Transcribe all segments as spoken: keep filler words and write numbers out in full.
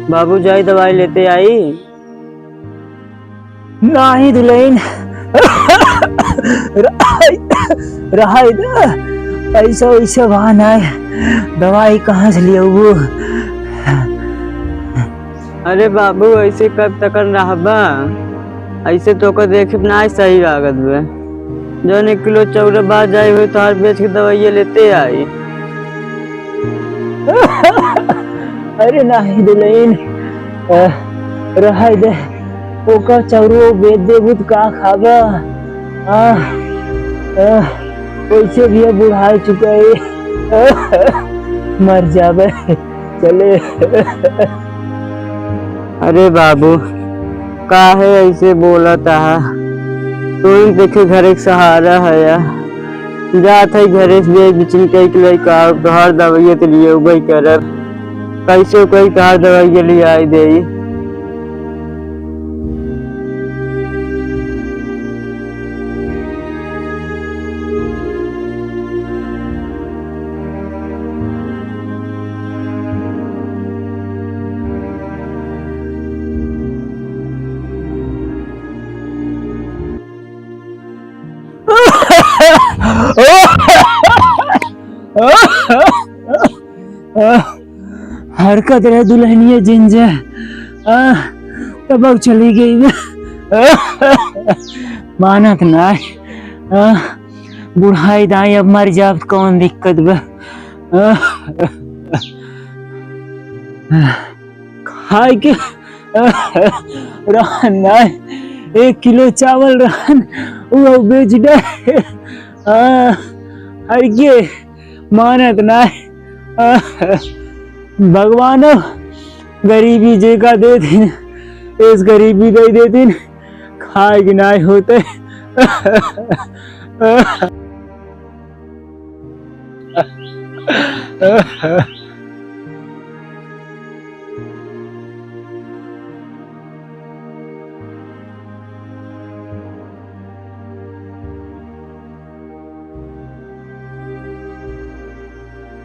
बाबू, जाई दवाई लेते आई। नाही दुलहिन, रहाई, रहाई दे, पैसा वैसा बा नाय, दवाई कहाँ से लियाऊ? अरे बाबू, ऐसे कब तक रहबा? ऐसे तोका देखे नाय सही लागत बा। जौन एक किलो चौरा बा जाई होई, तोहार बेच के दवाइया लेते आई। अरे नाही दुलहिन, अ, रहाई दे, ओका चौरो बेच देबू त का खाबा? आ, आ, वैसे भी अब बुढ़ाई चुका है, मर जाबे, चले। अरे बाबू, काहे ऐसे बोलत आहा? तू ही देखे घरे के सहारा है या। जात है घरे से बेच बिचन के एक लइका, तोहार दवाइया तो लिए उबई करब। कैसे कोई तोहार दवाइया ले आई देई? हरकत रहे दुलहिनिया जिन जे, आ, तब अब चली गई। मानत ना, आ, बुढ़ाई दाई अब मर जाब त कौन दिक्कत बा? आ, खाए के रहन ना, एक किलो चावल रहन, वो बेच दे। आ, हर के मानत ना। आ, भगवान गरीबी जेका दे दिन, इस गरीबी दे दे दिन, खाए के नाय होते।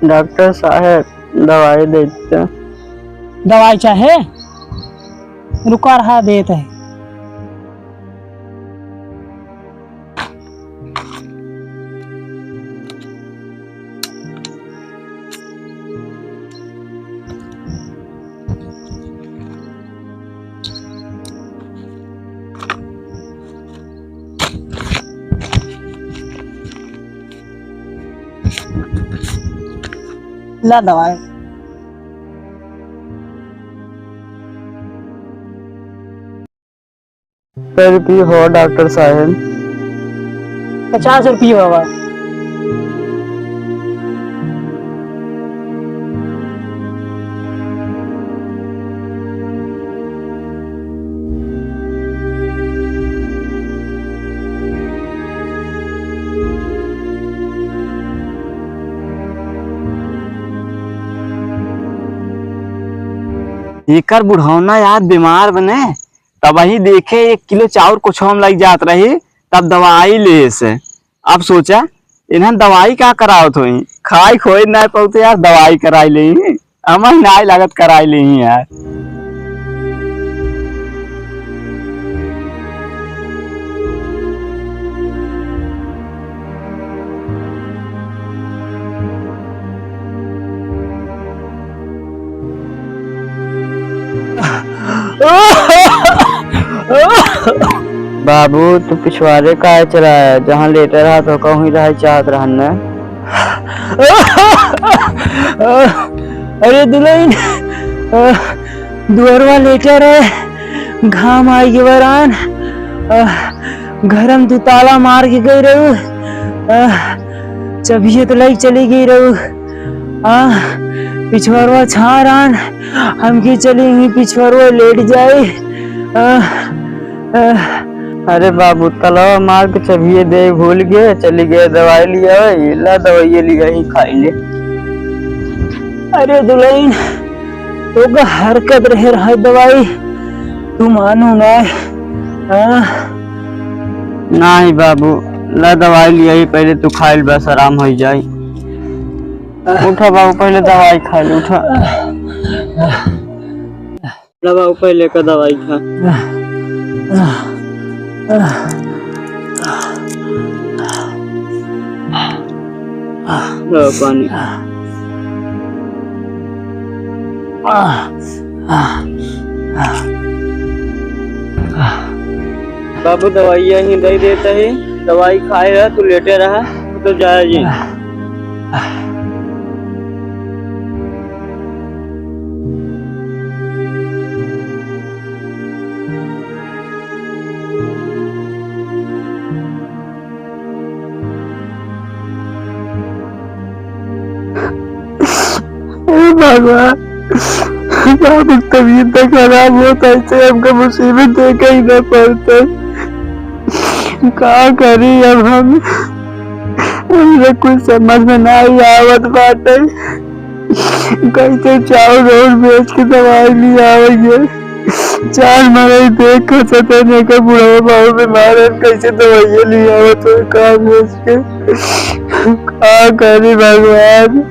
डॉक्टर साहब, दवाई देते। दवाई चाहे? रुका रहा, देत है। ला दवाई। कै रुपये हो डॉक्टर साहेब? पचास रुपये होगा। एकर बुढ़ौना यार बीमार बने, तबही देखे एक किलो चाउर कुछ हम लग जात रही, तब दवाई ले से। अब सोचा, इन्हन दवाई का करावत होई, खाई खोई ना पौते यार, दवाई कराई ले, हमें नाय लागत कराई ले यार। बाबू, तू पिछवारे काहे चला है? जहाँ लेटे रहा तो कहूँ रहे चाहत रहन न। अरे दुलहिन, दुअरवा लेटे रहे, घाम आई के बरान, घरम तू ताला मार के गई रहू, चबिये तो लई चली गई रहू। आ, पिछवरवा छारान, हमके चली ही पिछवरवा लेट जाई। आ, आ। अरे बाबू, तलवा मार के चबिये दे भूल गए, चली गए दवाई लियावे, ला दवाई लिया ही खाई ले। अरे दुल्हन, तोका हरकत रहे रहा दवाई, तू मानो ना। हाँ? नाही बाबू, ला दवाई लिया ही, पहले तू खाइल बस आराम हो जाई। उठा बाबू, पहले दवाई खा ले, उठा। ला बाबू, पहले का दवाई खा। ला पानी। बाबू, दवाइयाँ ही दे देता है, दवाई खाए रहा, तू लेटे रहा, तो जाए जी। हे भगवान, बाबू तबीयत तो खराब होत, ऐसे हमका मुसीबत देखे ही ना पड़ते। का करी अब हम, हमरे कुछ समझ में नाही आवत बाटे। कैसे चाउर और बेच के दवाई लियावे ये? चार मरई देख के सतन एकर बुढ़वा बाबू बीमार है, कैसे दवाइयाँ लियावे तो का बेच के? का करी भगवान?